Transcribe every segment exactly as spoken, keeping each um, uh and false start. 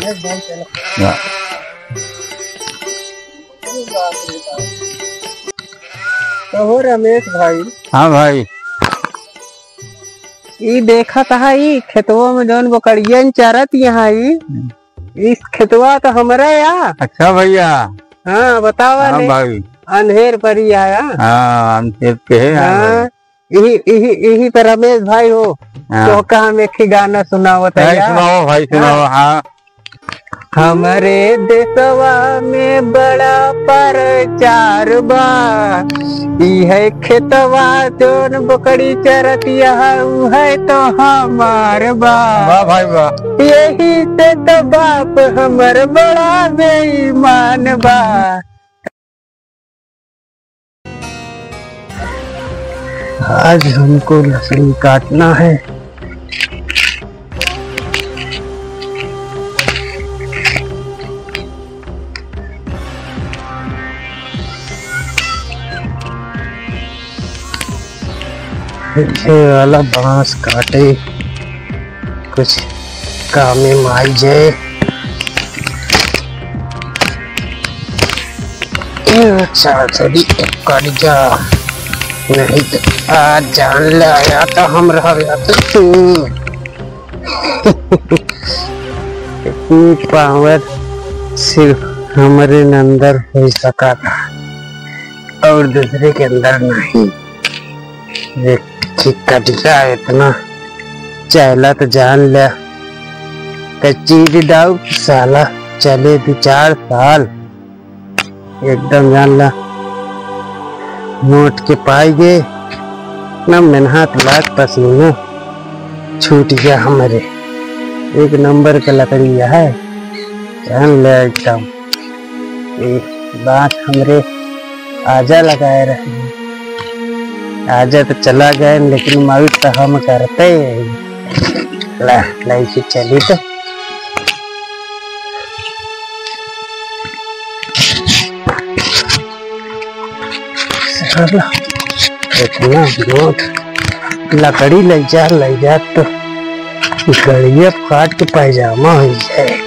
हाँ। कहो रमेश भाई। हाँ भाई। ई देखत हा, ई खेतवा में जौन बोकड़ियन चरत यहाँ, ई, हम्म। ई खेतवा तो हमरा या। अच्छा भैया। हाँ, बतावा हाँ ने। भाई। अंधेर परी आया। हाँ, अंधेर पे है, हाँ हाँ। भाई। इही, इही, इही पे रमेश भाई हो, हाँ। तो का हम एक ही गाना सुनावत है भाई, यार। सुनाओ भाई, सुनाओ, हाँ। हाँ। हमरे देशवा में बड़ा प्रचार बा, ई है खेतवा जौन बोकड़ी चरतिया, ऊ है तो हमार बा। वाह भाई वाह। यही से तो बाप हमर बड़ा बेईमान बा। आज हमको लकड़ी काटना है। ये वाला बांस काटे, कुछ कामे में आई जाए। अच्छा, चली, कट जा, नहीं तो आज जान ले आया तो हम रह गया तो तू। इतनी पावर सिर्फ हमरे अंदर हो सका था और दूसरे के अंदर नहीं। एक कटिया इतना चला तो जान ले, कच्ची डाउट साला चले दो चार साल। एकदम जान ला, मोट के पाई गे, ना मेहनत लाग पसीना छूट गया हमरे। एक नंबर के लकड़ी है, जान ले एकदम। ए, बात हमरे आजा लगाए रहे, आजा तो चला गए, लेकिन मौत तो हम करते हैं। ला, लाई से चली तो। साला, इतना मोट लकड़ी ले जा, ले जा तो गड़िया फाट के पैजामा हो जाए।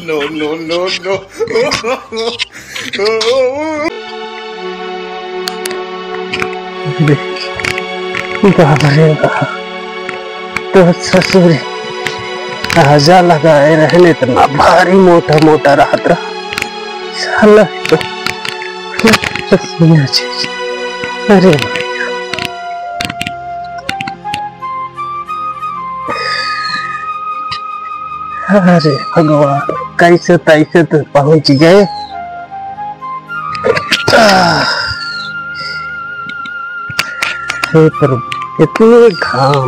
No, no, no, no। बाप रे बाप, तो ससुर आजा लगाए रहन, इतना भारी मोटा मोटा रहत रहा। साला तो ससुर चीज। अरे भाई। अरे भगवान, कैसे तैसे तो पहुंच गए। आह, हे प्रभु, इतनी घाम,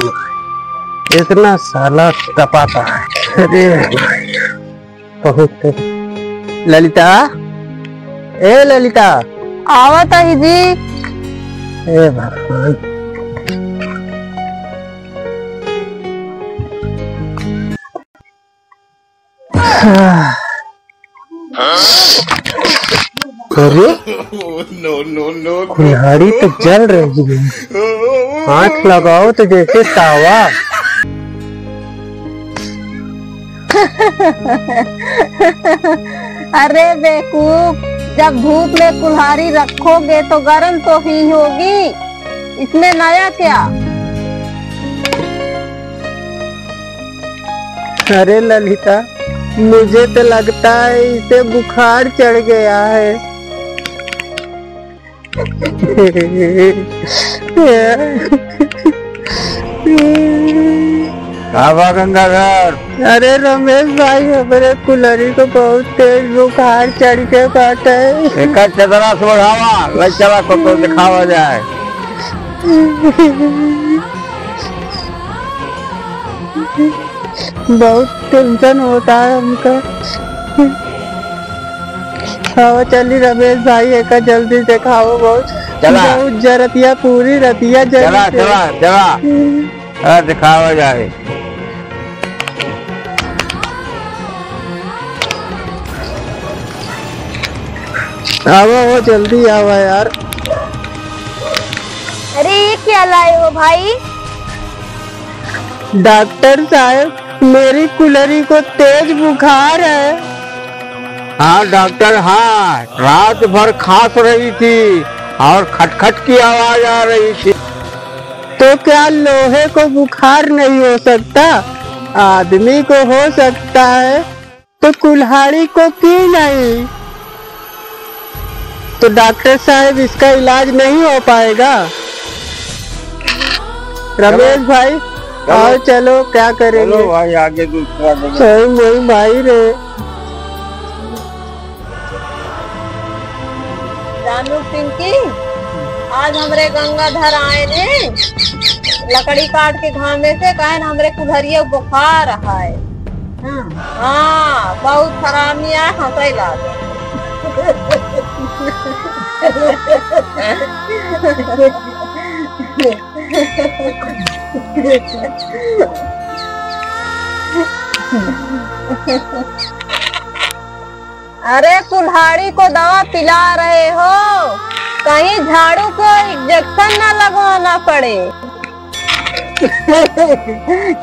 इतना साला तपाता है। अरे भाई, बहुत ललिता, ए ललिता। आवत ही जी। ए भगवान। अरे, कुल्हाड़ी तो जल रही है, हाथ लगाओ तो जैसे तावा। अरे बेवकूफ, जब धूप में कुल्हाड़ी रखोगे तो गर्म तो ही होगी, इसमें नया क्या? अरे ललिता, मुझे तो लगता है इसे बुखार चढ़ गया है। का बा गंगाधर? अरे रमेश भाई, हमरे कुलरी को बहुत तेज बुखार चढ़ के बाटे। एकर चदरा से ओढ़ावा, ले चला को तो दिखावा जाए। बहुत टेंशन होता है हमका। हाँ, चली रमेश भाई, एका जल्दी देखाओ, बहुत, चला। बहुत जरतिया, पूरी रतिया जरी चला, से। चला, चला। हाँ, देखावा जाए। आवा हो, जल्दी आवा यार। अरे, ये क्या लाए हो भाई? डॉक्टर साहब, मेरी कुल्हरी को तेज बुखार है। हाँ डॉक्टर, हाँ, रात भर खांस रही थी और खटखट की आवाज आ रही थी। तो क्या लोहे को बुखार नहीं हो सकता? आदमी को हो सकता है, तो कुल्हाड़ी को क्यों नहीं? तो डॉक्टर साहब, इसका इलाज नहीं हो पाएगा? रमेश भाई, चलो। आओ, चलो, क्या करेंगे? चलो भाई, आगे दूसरा जगह। सही वही भाई रे। जानू पिंकी, आज हमरे गंगाधर आए ने, लकड़ी काट के घामे से, कहे न हमरे कुल्हरिया बुखार है। हाँ। हाँ, बहुत हरामी आए, हंसै लागे। अरे कुल्हाड़ी को दवा पिला रहे हो, कहीं झाड़ू को इंजेक्शन ना लगवाना पड़े।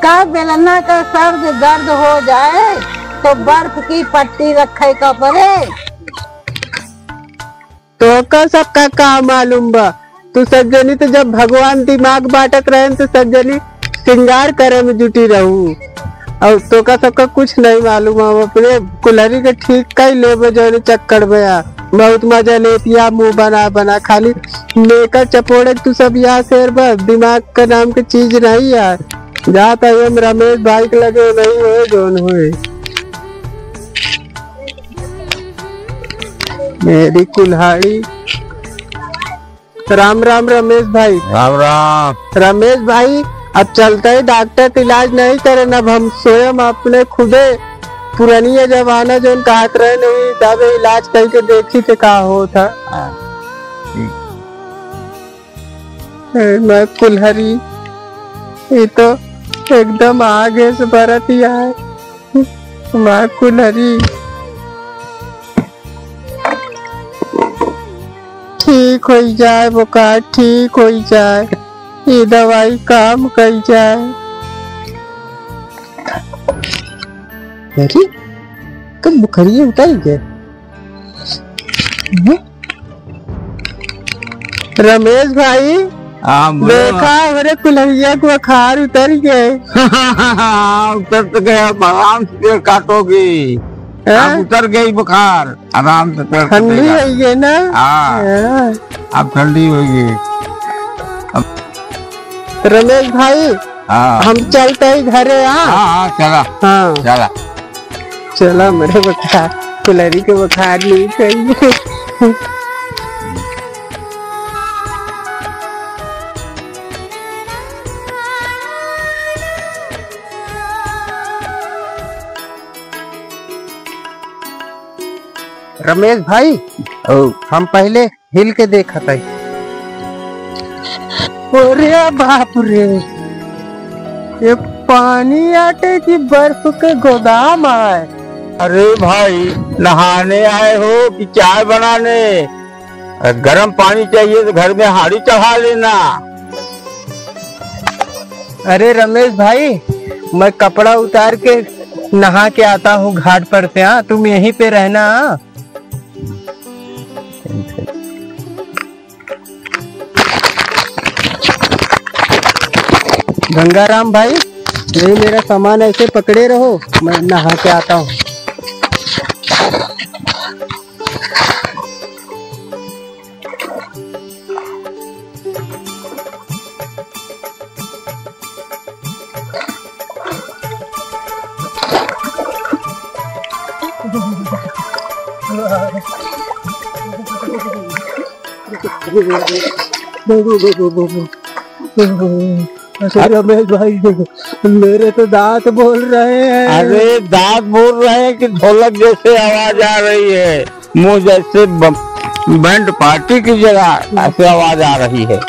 का बेलना का सर में दर्द हो जाए तो बर्फ की पट्टी रखे का पड़े। तोका सबका का मालूम बा? तू सब जनी तो जब भगवान दिमाग बांटत रहेन तो सब जनी सिंगार करे में जुटी रहू। और तोका सबका कुछ नहीं मालूम, हम अपने कुल्हरी के ठीक कई लेबे जौने चक्कर में आ। बहुत मजा लेतिया मुंह बना बना, खाली लेकर चपोड़े तू सब यहाँ शेर बस, दिमाग का नाम के चीज नहीं यार। जात आई हम रमेश भाई के लगे, नहीं होए जौन होए। मेरी कुल्हाड़ी। राम राम रमेश भाई। राम राम। रमेश भाई, अब चलते ही डॉक्टर का इलाज नहीं करेन, अब हम स्वयं अपने खुदे पुरानिया जमाना जौन कहत रहे नहीं, तब इलाज करके देखी थे का होत है। हाँ, ठीक। ए, मैं कुल्हरी, ये तो एकदम आगे से बरत ही आए। मैं कुल्हरी। ठीक होई जाए बुखार, ठीक होई जाए, ये दवाई काम कई जाए। अरे, कब बुखारिया उतरी गए? हम्म? रमेश भाई, हाँ, बोलो। देखा, हमरे कुल्हरिया को बुखार उतर गए। हाँ, उतर तो गया, आराम से पेड़ काटोगी। हाँ? अब उतर गई बुखार, आराम से पेड़ ठंडी कटेगा। होई गई ना? हाँ। हाँ। अब ठंडी होई गई। अब रमेश भाई, हाँ। हम चलते ही घरे, हाँ? हाँ, हाँ, चला। हाँ। चला। चला, मेरे बुखार, कुल्हरी के बुखार नहीं चाहिए। रमेश भाई, ओ। हम पहले हिल के देखत हई। अरे बाप रे, ये पानी आटे की बर्फ के गोदाम आए। अरे भाई, नहाने आए हो कि चाय बनाने? अगर गरम पानी चाहिए तो घर में हांडी चढ़ा लेना। अरे रमेश भाई, मैं कपड़ा उतार के नहा के आता हूँ घाट पर से, हाँ, तुम यहीं पे रहना, हाँ? गंगाराम भाई, ये मेरा सामान ऐसे पकड़े रहो, मैं नहा के आता हूँ। अरे रमेश भाई, मेरे तो दांत बोल रहे हैं। अरे दांत बोल रहे हैं कि ढोलक जैसे आवाज आ रही है, मुंह जैसे ब-, बैंड पार्टी की जगह ऐसे आवाज आ रही है।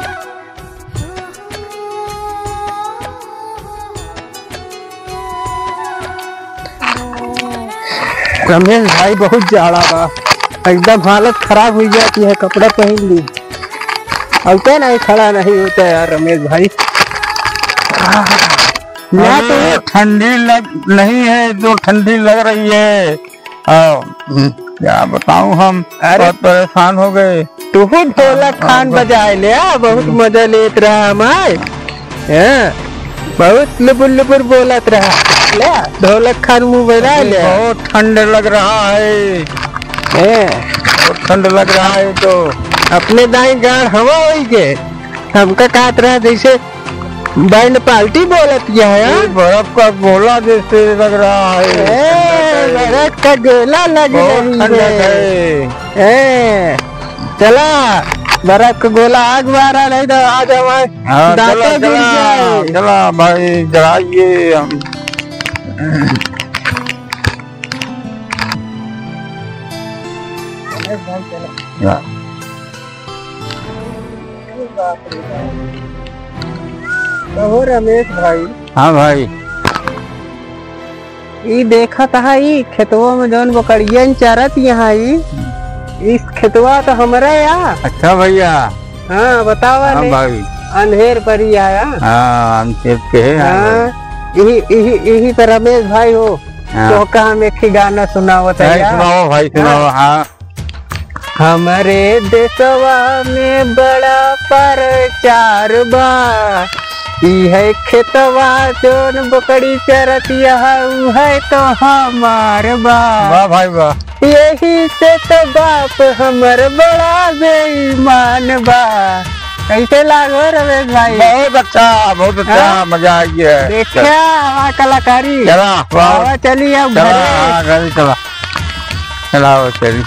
रमेश भाई, बहुत जाड़ा बा, एकदम हालत खराब हुई जाती है, कपड़ा पहन ली, अब क्या नहीं, खड़ा नहीं होता यार रमेश भाई। ना अरे, तो ठंडी लग, नहीं है, जो ठंडी लग रही है। आ, हम्म, क्या बताऊं हम, अरे, बहुत परेशान हो गए। तू ही ढोलक हाँ, खान हाँ। बजाए ले, आ, बहुत हम्म। मजा लेत रहा हम, आए। हाँ, बहुत लुबुर लुबुर बोलत रहा। ले, ढोलक खान मुंह बना अरे, ले। बहुत ठंड लग रहा है। हैं? बहुत ठंड लग रहा है तो। अपने दाई गाड़ हवा होई के। हमका कहत रहा जैसे बैंड पार्टी बोलत किया है, ये हाँ? बर्फ का गोला जैसे लग रहा है। ए, बर्फ का गोला लग बहुत रही ठंडक है। है। ए, चला, बर्फ का गोला आग मारा नहीं तो आज हमारे हाँ, दांतों चला, गिर चला, जाए। चला भाई, जलाइए हम। या। कहो रमेश भाई। हाँ भाई। ई देखत हा, ई खेतवा में जौन बकरियन चरत यहाँ, ई, ई खेतवा तो हमरे या। अच्छा भैया। हाँ, बतावा हाँ ले। भाई। अंधेर परी आया। हाँ, अंधेर के है, हाँ हाँ। भाई। यही, यही, यही तो रमेश भाई हो। हाँ। तो का हम एक ही गाना सुनावत है यार। सुनाओ भाई, सुनाओ, हाँ। हाँ। हमरे देशवा में बड़ा प्रचार बा, ई है खेतवा जौन बकरी चरतिया, ऊ है तो हमार बा। वाह भाई वाह। यही से तो बाप हमर बड़ा बेईमान बा। कैसे लागो रमेश भाई? बहुत अच्छा, बहुत अच्छा, हाँ? मजा आ गया। देखा हमार कलाकारी। चला, वाह। आवा चली अब चला, घरे। हाँ, घरे चला। चला, चली।